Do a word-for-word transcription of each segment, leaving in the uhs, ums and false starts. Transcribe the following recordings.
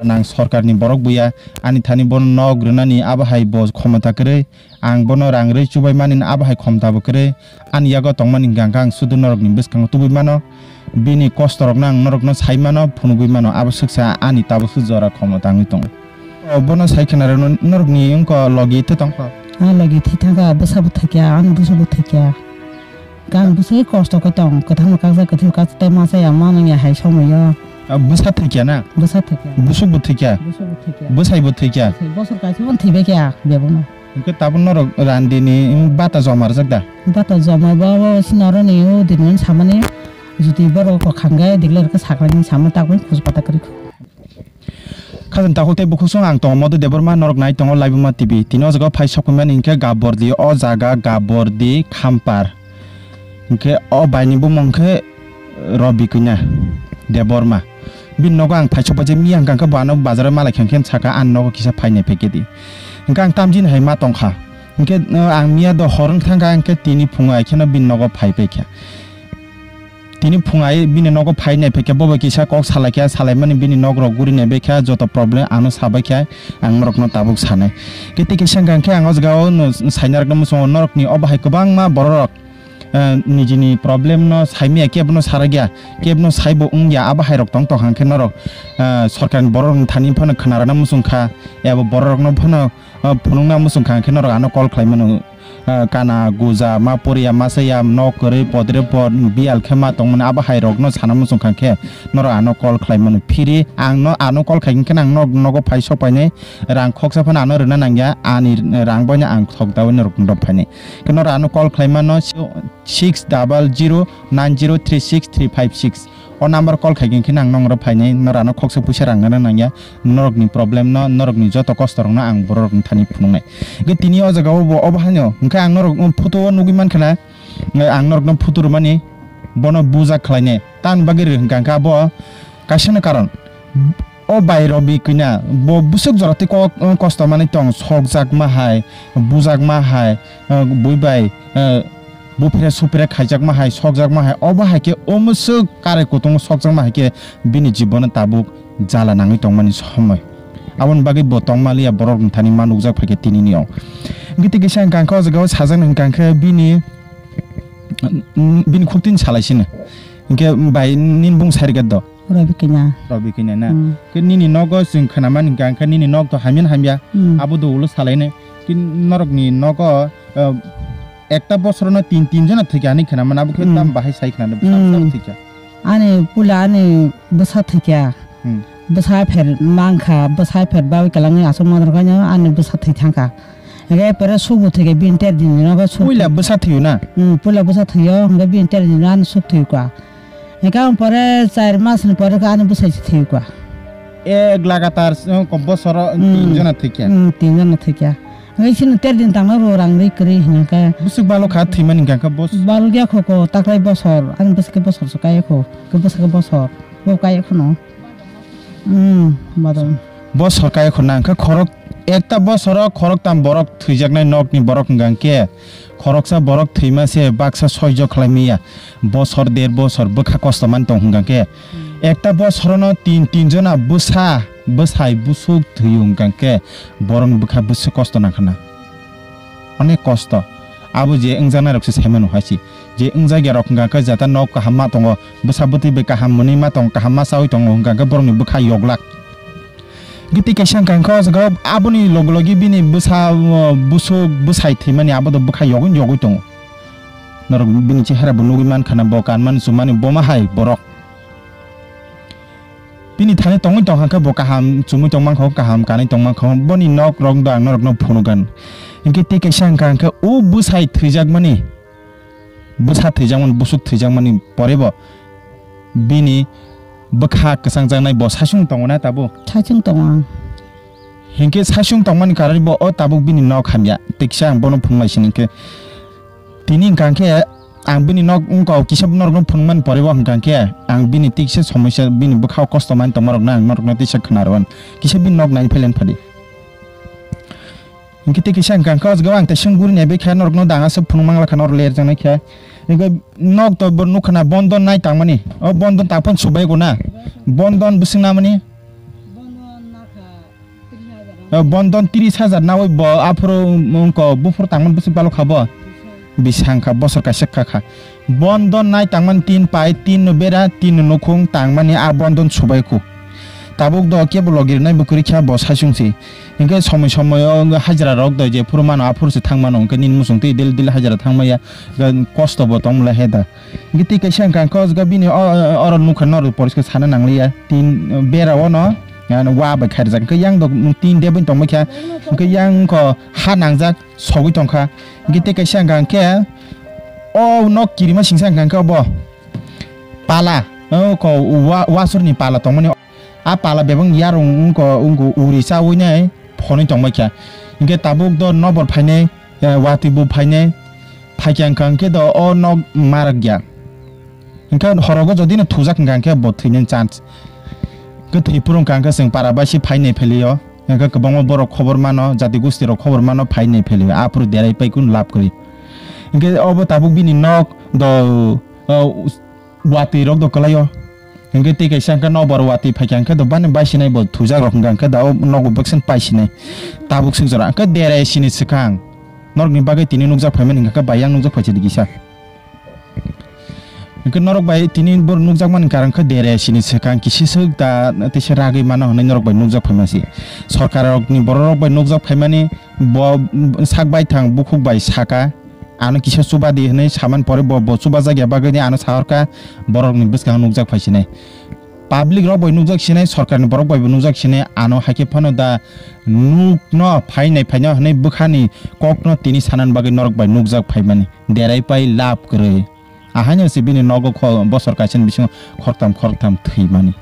Nang sorkarni borok buya, ani thani bono nok rwnani abo hai bo khomota kwrwi, ang bono rang rwi chubaimani abo hai khomota bo kwrwi, ani yago tongmani hwnkha hwnkhe ang sudu norokni bwskango tubui mano, bini kostorokno ang norokno sai mano, phunugui mano, abo swksa ani tabukhe jora khomota wngwi tongo. O bono sai khna rwno norokni wngkha logi tei tongkha? A logi thwi thangkha, bwsa bo thwikha, ani busu bo thwikha. Kang bwsai kosto khe tong, kwthangno kakjak, kwthwi kakjak tei masa ya ma nang ya hai somoi o. Ah, bwsa thwikya na? Bwsa thwikya. Busuk bo thwikya? Busuk bo thwikya. Bwsai bo thwikya? Bwsai bosor kaisa bo thwibai khe bebono. Hwnkhe tabuk norok randini bata joma rwjak da? Bata joma bo, bo sinaroni o dinmani samani jodi borok rok khangkhe declare khe sakrani samani takmani khoj pata kwrwi kho. Khajang takhuk tei bukhuk song ang tongo Madhu Debbarma, norok nai tongo Laibuma T V. Tini o jaga o phai sok phaimani hinkhe Gabordi, o jaga Gabordi Khampar. Hinkhe o bai ni bumung khe Robi Kanya Debbarma. Bini nogo ang phai sok pai je miya hwnkha khe bo ano bazar o malai kha hinkhe saka ani nogo kisa phai nai phai khe di. Hinkhe ang tamjini hai ma tongkha. Hinkhe, uh, ang miya do hor wng thangkha hinkhe tini phungo ai kheno bini nogo phai pai kha. Tini phung ai bini nogo phai nai phaikha, bo bai kisa kok salai kha, salaimani bini nok rok guri nai bai kha, joto problem ano sabai kha, ang norok no tabuk sanai. Khe tei kisa hwnkha khe ang o jaga o no saina rok no muchungo, norok ni obo hai kwbangma borok rok, eh, nijini problem no saimaya, kebo no sarakya, kebo no saibo wngya, abo hai rok tong tong hang khe norok, eh, sorkar ni borok rok ni thani phano khna rwna muchung kha, abo borok rok no phano, ah, phunukna muchung kha, hwnkhe norok ano call khlai mano. Ah, kana, guja, ma poriya, ma saya, nok kwrwi, podre pod, biyal khe ma tongmani, abo hai rokno sana muchung kha, hwnkhe norok ano call khlai mano. Phiri ang no, ano call khai, hwnkhe ang nok, nogo phai sok painai, rang khoksa phano ano rwna nangya, ani rang boino ang thok daui norok rw phainai. Hwnkhe norok ano call khlai mano, six double zero nine zero three six three five six. O number call khai khe ang nong rw phainai, norok ano khoksa puisa rang rwna nangya, norokni problem no, norokni joto kosto rokno ang borok rokni thani phunuknai. Hwnkhe tini o jaga o bo obo haino, hwnkhe ang norok photo o nugui mankha na, ang norokno photo rwmani, bono bujak khlainai, tamni bagwi rw hwnkha hwnkhe abo kaisa no karon. O bai Robi Kanya, bo bwswk jora tei kok, kosto manwi tong, sokjakma hai, bujakma hai, bui bai, buphre suphre khaijakma hai, sokjakma hai, obo hai khe o mwswk karai kutung sokjakma hai khe bini jibono tabuk jala nangwi tongmani somoi. Aboni bagwi bo tongmaliya borok ni thani ma nukjak phaikhe tinini o. Hwnkhe tei kisa hwnkha khe o jaga o sajak hwnkha khe bini, bini khuk tin salai sino. Hwnkhe bai nini bung sai rwkhe do. Robi Kanya. Robi Kanya na. Hmm. Khe nini nogo chwng khwnamani hwnkha khe nini nok to hamya hamya. Hmm. Abo do ulo salainai. Khe norokni nogo, eh, ekta bosorono tin, tin jona thwikha hinwi khwnamani, abo khe hmm, tam bahai sai khwnanw, bwsa, hmm, bwsa thwikha. Ani pula ani bwsa thwikha. Hmm. Bwsa pher mankha, bwsa pher bawi kwlangwi aswk manrwkhaino ani bwsa thwi thangkha. Hwnkhe pore sukbo thwikha bini ter din nogo suk. Puila bwsa thwio na? Hmm, puila bwsa thwio, hwnkhe bini ter din ano suk thwikha. Hwnkhe ang pore char mas ni pore khe ani bwsai se thwikha. Ek lagatar, eh, ko bosoro hmm, tin jona thwikha. Hmm, tin jona thwikha. Hwnkhe chini ter din tangma bo rang ri kwrwi hwnkhe. Bwswk balo kha thwimani hwnkha khe bos-, balo ya kho ko taklai bosor, ani bwswk khe bosor se kaya kho, khe bwswk khe bosor, bo kaya kho no. Hmm, badal. Bosor kaya kho na hwnkhe khorok, ekta bosoro khoroktam borok thwijaknai nokni borok hwnkha khe. Khoroksa borok thwima se baksa soijo khlai maya, bosor der bosor bwkha kosto man tong hwnkha khe, hmm, ekta bosorono tin, tin jona bwsa, bwsai bwswk thwio hwnkha khe borokni bwkha bwswk kosto nangkha na. Onek kosto. Abo je wngjaknai rok se sai mano hai se. Je wngjakya rok hwnkha khe jata nok kaham ma tongo, bwsa bwtwi bai kaham mwnwi ma tongo, kaham ma chaui tongo hwnkha khe borokni bwkha yoglak. Giti kaisa hwnkha khe o jaga o aboni logi logi bini bwsa, o, bwswk bwsai thwimani abo do bwkha yogwi yogwi tongo. Norok bini chehara bo nugwi mankha na bo kanmani chumani boma hai borok. Bini thani tongwi tongkha khe bo kaham chumui tongmankha, kaham kanwi tongmankha, boni nok rok do ang norokno phunukgwn. Hinkhe tei kaisa hwnkha khe o bwsai thwijakmani. Bwsa thwijakmani, bwswk thwijakmani porebo bini bwkha kwchangjaknai bo saichung tongo na tabuk? Saichung tongo ang. Hinkhe saichung tongmani karonwi bo o tabuk bini nok hamya. Tei kisa ang bono phunuknai sini hinkhe. Tini hwnkha khe ang bini nok wngkha kisa norokno phunukmani porebo hwnkha khe ang bini tei kisa somosya bini bwkhao kosto mani tongmarokno ang norokno teisa khna rwna. Kisa bini nok nai phailaini phadi. Hinkhe tei kisa hwnkha khe o jaga o ang teisa guri nai bai khe norokno dang aswk phunuk mang lakha norok lerjaknai khe. Hinkhe nok to bo nukha na bondon nai tangmani. O bondon tangphano subai guna. Bondon bwswk namani. Eh, bondon tris hajar nawi bo aphuru wngko buphuru tangmani bwswk balok kha bo. Bisang kha bosor kaisa kha kha. Bondon nai tangmani tin pai, tin no bera, tin no nukhung tangmani a bondon subai khu. Tabuk do kebo logi rwnai bo kwrwi kha bo saichung se. Hinkhe somoi somoi o wngkha hajra rok do jephuru mano aphuru se thang mano, hinkhe nini muchung twi daily daily hajra thang maya, kosto bo tong mole he da. Hinkhe tei kaisa wngkha, hinkhe o jaga bini o, o, oro nukha norok poriskar sana nangliya. Tin bera o no, yani wa bai khairjak. Hinkhe yang dok tin debwin tongbai kha. Hinkhe yang wngkha ha nangjak, sogwi tongkha. Hinkhe tei kaisa wngkha hinkhe o nok kirima singsa wngkha hinkhe obo pala, o ko wa-, wasurni pala tongmani. A pala bebak yarung wngkha, wngkha uri chawi nai phonwi tongbai kha. Hinkhe tabuk do nobor phainai, eh, watwi bo phainai, phaikha wngkha hinkhe do o nok marak ya. Hinkhe horogo jodi no thujak wngkha hinkhe bo thwinani chance. Hinkhe thwi phuru wngkha hinkhe chwng para bai se phainai phailio. Hinkhe kwbangma borok khobor mano, jati gosti rok khobor mano phainai phailio. Aphuru derai pai kun lab kwrwi. Hinkhe obo tabuk bini nok do, o, watwi rok do kwlaio. Hinkhe tei kaisa hinkhe nokbar watwi phaikha hinkhe do bani baisinai bo thujak rok hinkha hinkhe da o nogo baksan paisinai. Tabuk suk jora hinkhe derai sini swkang norokni bagwi tini nukjak phaimani hinkha khe bayang nukjak phaisidi kisa. Hinkhe norok bai tini bo nukjakmani karon khe derai sini swkang kisi swk da teisa ragwi mano hinwi norok bai nukjak phaimasi. Sorkar rokni borok rok bai nukjak phaimani bo sak baithang bukhuk bai saka. Ano kisa chuba di hinwi saman pore bo, bo chuba jakya bagwi ni ano sahorkha borokni bwskango nukjak phaisinai. Public rok bai nukjak sinai, sorkarni borok bai bo nukjak sinai, ano haikhe phano da nukno phainai phaino hinwi bwkhani kokno tini sanani bagwi norok bai nukjak phaimani. Derai pai lab kwrwi. Ahaino se bini nogo kho-, bosor kaisani bisingo khoroktham khoroktham thwimani.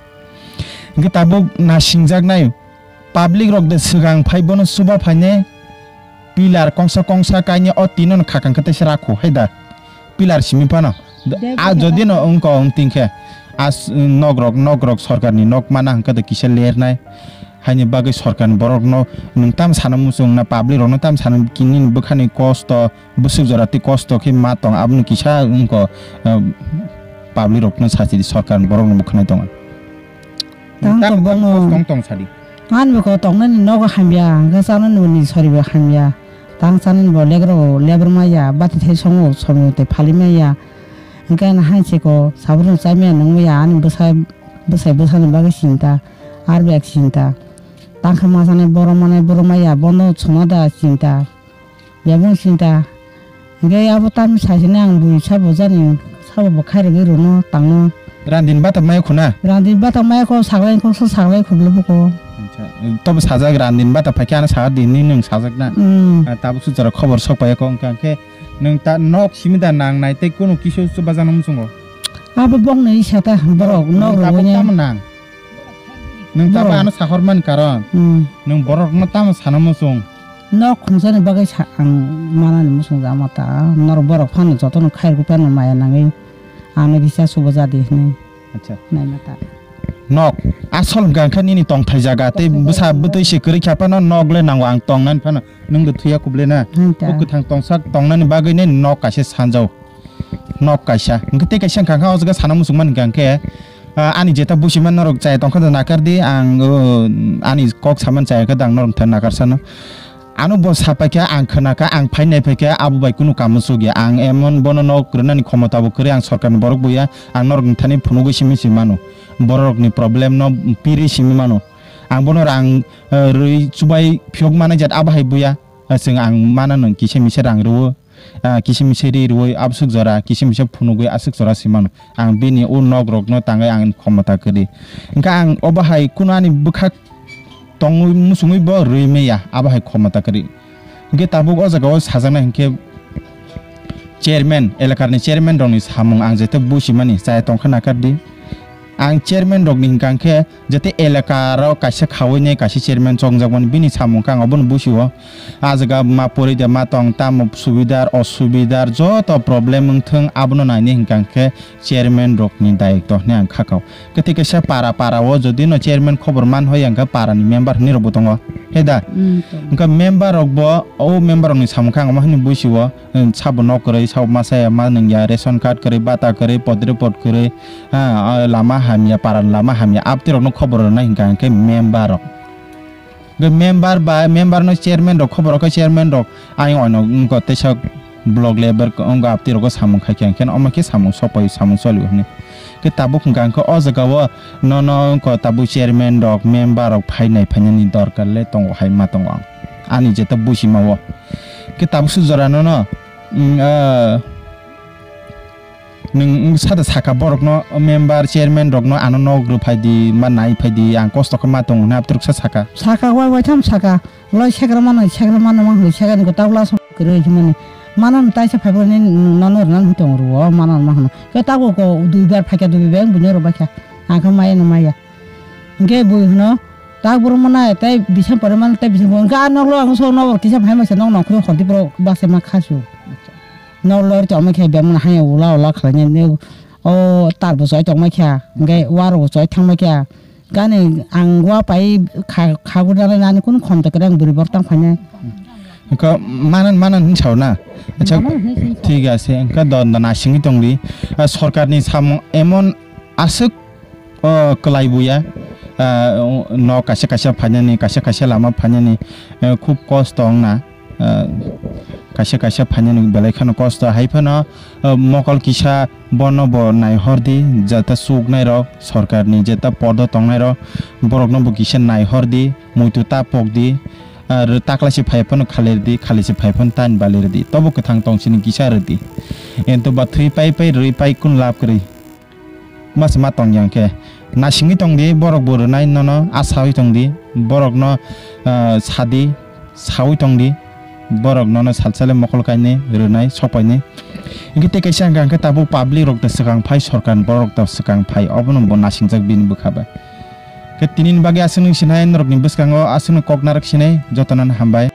Hinkhe tabuk nasingjaknai public rok de swkang phai bono chuba phainai. Pillar kongsa kongsa kainwi o tino no khakang khe teisa rakhu hai da. Pillar simi phano. Dek A khe jodi no wngko wng tin khe. A s-, nok rok, nok rok sorkar ni nok mana hwnkhe da kisa lernai. Haini bagwi sorkar ni borok no nwng tam sana muchung na public rok no tam sana kini bwkhani kosto, bwswk jora tei kosto khe ma tong aboni kisa wngko, eh, public rok no sachi di sorkar ni borok no bwkhanai tongo. Tang Tamo to bono. Tong tong sadi. Ani bwkha tongnani nogo hamya, hwnkhe chanani bo ni soribo hamya. Tang chanani bo legrao lebrwma ya, bati thai songo somoi tei phalimaya. Hwnkhe ani hansiko sabrino chamya nungmaya, ani bwsa, bwsai bwsani bagwi chinta, ar bek chinta. Tangkha masani borok manai borok maya, bono chwngno da chinta. Bebung sinta. Hingke abo tamni sasini ang bui sabo jani sabo bo khairogwi rwno tangno. Randin bata maya khuna? Randin bata maya kho saglai kho so saglai khoblo buko. Acha, tobo sajak randin bata phaikhe ano saga dinni nwng sajak na? Hmm. Ah, tabuk sujara khobor sok paiya kho wngkha khe nwng ta nok simi da nang nai tei kunu kisu su bajano muchungo? Abo bokni isa ta borok nok tabuk rwgwi tamo nang? Nwng tamo borok. Ano sahormani karon? Hmm. Nwng borokno tamo sana muchung? Nok khungsani bagwi sa ang manani muchung ja ma ta. Norok borok phano jotono khairok phano maya nangwi ano kisa subo jadi hinwi. Acha. Naima ta. Nok asol hwnkha khe nini tongthai jaga tei bwsa bwtwi se kwrwi kha phano nok le nango ang tongnani phano nwng do thuya kuble na. Hwn ta. O kwthang tongsak tongnani bagwi nini nok kaisa sanjao. Nok kaisa. Hwnkhe tei kaisa hwnkha khe o jaga sana muchung mani hwnkha khe, ah, ani jeta busiman norok chaya tongkha da nakar di, ang, o, ani kok saman chaya khe da ang norok thani nakar sano. Ano bo sapai khe ang khna kha, ang phai nai phai khe abo bai kunu kamo chuk ya. Ang emon bono nok rwnani khomota bo kwrwi, ang sorkar ni borok bo ya, ang norok ni thani phunugwi simi simi mano. Borok ni problem no piri simi mano. Ang bono rang, eh, rwi chubai phiyok mani jat abo hai bo ya. Eh, chwng ang mana nang kisa misa rang rwo. Ah, kisa misa ri rwi abswk jora, kisa misa phunugwi aswk jora se mano. Ang bini o nok rokno tangwi ang khomota kwrwi. Hwnkhe ang obo hai kunu ani bwkhak tongwi muchungwi bo rwi maya, abo hai khomota kwrwi. Hwnkhe tabuk o jaga o sajaknai hwnkhe chairman, elakar ni chairman rokni samung ang jete busimani chaya tongkha nakar di. Ang chairman rokni hwnkha khe jete elaka ro kaisa khawi nai kaisa chairman chongjak mani bini samung khe ang obono busio. Ah jaga ma pori de ma tong tamo subidar osubidar joto problem wngthwng abono nainai hwnkha khe chairman rokni dayitw hinwi ang khakao. Khe tei kaisa para para o jodi no chairman khobor man hoi ang khe para ni member hinwi rokbo tongo. He da? Hmm, tongo. Hwnkha member rokbo o member rokni samung khe ang omo hinwi busio. Sabo nok kwrwi, sabo masa ya ma nung ya, ration card kwrwi, bata kwrwi, pod report kwrwi, ha, lama hamya, paran lama hamya, abtwi rokno khobor rwnai hwnkha hwnkhe member rok. Member ba, member no chairman rok, khobor khe chairman rok ayang ono wngkha teisa block level wngkha, abti rogo samung khai khe, hwnkhe omo khe samung sokpai, samung choli hwnwi. Khe tabuk hwnkha hwnkhe o jaga o nono wngkha tabuk chairman rok, member rok phainai phainani dorkar le tongo hai ma tongo ang ani jeta buji ma o. Khe tabuk su jora nono, mm, ah, Nwng sada saka borokno, member, chairman rokno, ano nok rw phai di, ma nai phai di, ang kosto khe ma tongo hwnwi abtorok sa saka. Saka wai wai tham saka, loi sekra mano, sekra mano ma hwnwi sekani kwtal glass kwrwi himani. Mano taisa phai boni nono rwna hwn tongo rwo, mano ma hwno. Khe tabuk ko dui bar phaikha, dui bar ang buino rwbaikha. Ang khe maya no maya. Hwnkhe bui hwno, tak borok mano tei bising pore mano tei bising pore. Hwnkhe a noklo ang so nokbar kisa phaima se nok nongkhorwi hordi borok baksa ma khasu. Nok lori tongma khe bemano haya ula ula khlainai, o tar bo choi tongma khe, hwnkhe uarok bo choi thangma khe, gani ang uapai kha, khagwi dalai nani kunu khom ta kwrwi ang bwrwi borok tang phainai. Wngkha manan, manan hwn sao na? Acha, manan hwn sao. Thik ase, wngkha do, do nasingwi tongdi. Ah, sorkarni samung emon aswk o kwlai buya, ah, nok kaisa kaisa phainani, kaisa kaisa lama phainani, eh, khub kosto wngna, ah, kaisa kaisa phainani belai kheno kosto. Hai phano, ah, mokol kisa bono bo naihor di, jeta chuknai rok, sorkarni jeta podo tongnai rok, borokno bo kisa naihor di, muitu ta pok di, ah, ro taklaisi phai phano khalir di, khalisi phai phano tan balir di, tobo kwthang tong sini kisa rw di. Ento ba thwi pai pai, rwi pai kun lab kwrwi. Masa ma tong yang khe nasingwi tong di, borok bo rwnai nono, asawi tong di, borok no, ah, sadi, sawi tong di, borok nono salsale mokol kainwi rwnai sokpainwi. Hwnkhe tei kaisa hwnkha hwnkhe tabuk public rok da swkang phai, sorkar borok da swkang phai, obono bo nasingjak bini bwkha bai. Khe tini ni bagwi aswk nung sinai norok ni bwskango aswk no kok narwk sinai, jotono no hambai.